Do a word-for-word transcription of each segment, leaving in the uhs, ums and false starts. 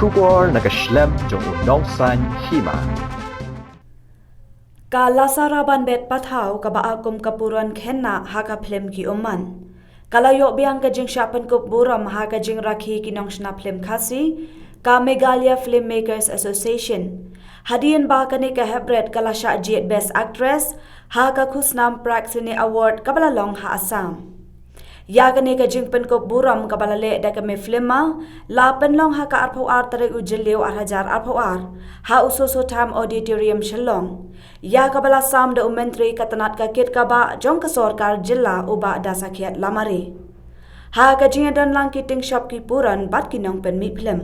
Khubor na ka shlem jong u nongsan hima. Ka Lasarabanbet Pathaw kaba ap kum ka puron khynnah ha ka phlim Ki Ummat ka la ïoh biang ka jingshah pynkup burom ha ka jingrakhe ki nongshna phlim Khasi, ka Meghalaya Filmmakers Association, hadien ba kane ka hepbret ka la shah jied Best Actress ha ka khusnam Prag Cine Award kaba la long ha Assam. Ïa kane ka jingpynkup burom kaba la leh da ka Meghalaya Film la pynlong ha ka arphew ar tarik u Jylliew ar hajar arphew ar ha u Soso Tham Auditorium Shillong, ïa kaba la sam da u Myntri ka tnat ka kit ka bah jong ka sorkar jylla u Bah Dasakhiat Lamare. Ha ka jingïadon lang ki tyngshop ki puron bad ki nongpynmih phlim.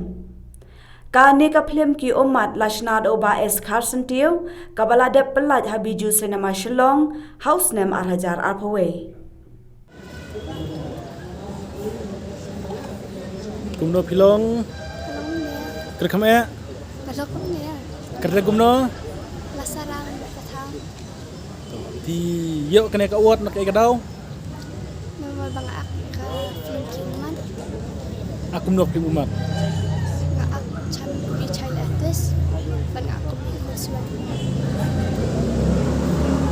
Kane ka phlim Ki Ummat la shna da u Bah S Kharsyntiew kaba la dep pyllait ha Bijou Cinema Shillong ha u snem ar hajar arphew wei. Kumno phi long? Kyrkham eh? Ka long kumne. Kyrteng kumno? Lasarabanbet Pathaw. Phi ïoh kane ka award na kaei ka daw? Namar ba nga ak ka film Ki Ummat. Ak kumno film Ummat? Nga ak cham kum i child artist. Bad nga ak kum i khun swer.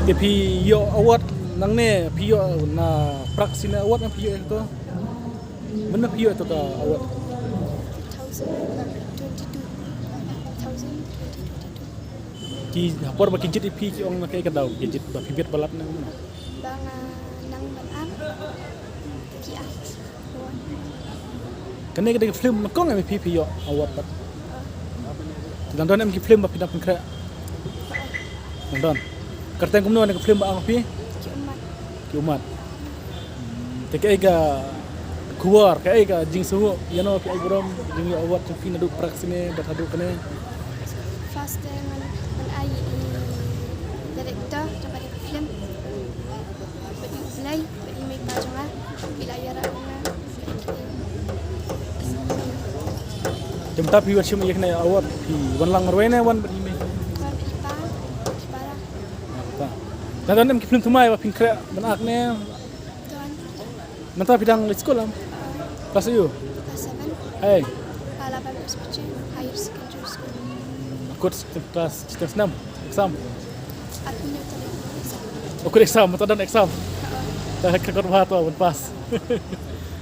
Te phi ïoh award nangne, phi ïoh na Prag Cine Award ne phi ïoh ïa kato? Mynno phi ïoh ïa kato ka award? Two thousand twenty-two. Two thousand twenty twenty-two. Ki ha por ba ki jied ïa phi ki ong na kaei ka daw ki jied ba phi bit palat ne kumno? Ba nga nang ban ak, ki ak. Kane ka dei ka film nyngkong em phi phi ïoh award pat? Dang don em ki film ba phi dang pynkhreh? Dang don. Kyrteng kumno kane ka film ba ong phi? Ki Ummat. Ki Ummat. Te kaei ka khubor, kaei ka jingsngew ïano phi ai burom jingïoh award jong phi naduh Prag Cine bad haduh kane? First te ngan, ngan ai i director jong kane ka film. Bad i U Blei, bad i mei pa jong nga, i la ïarap ïa nga. Te mynta phi wan shim ïa kane award, phi wan lang marwei ne wan bad i mei? Wan bad i pa, i para. Mynta don em ki film thymmai ba phin khreh ban ak ne? Don. Mynta phi dang leit skul em? Klas aiu? Klas seven. Hei. Palaban Presbyterian Higher Secondary School. Kut klas shiteng snem exam. Aku nyu tadi exam. Oh, kut exam, mynta don exam. Ka ka kut bha to ban pass.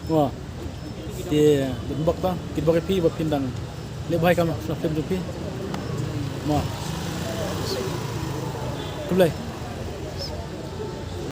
Mo. Te dei bok ta, kit bok ïa phi ba phin dang leh bha ïa ka film jong phi. Mo. Khublei.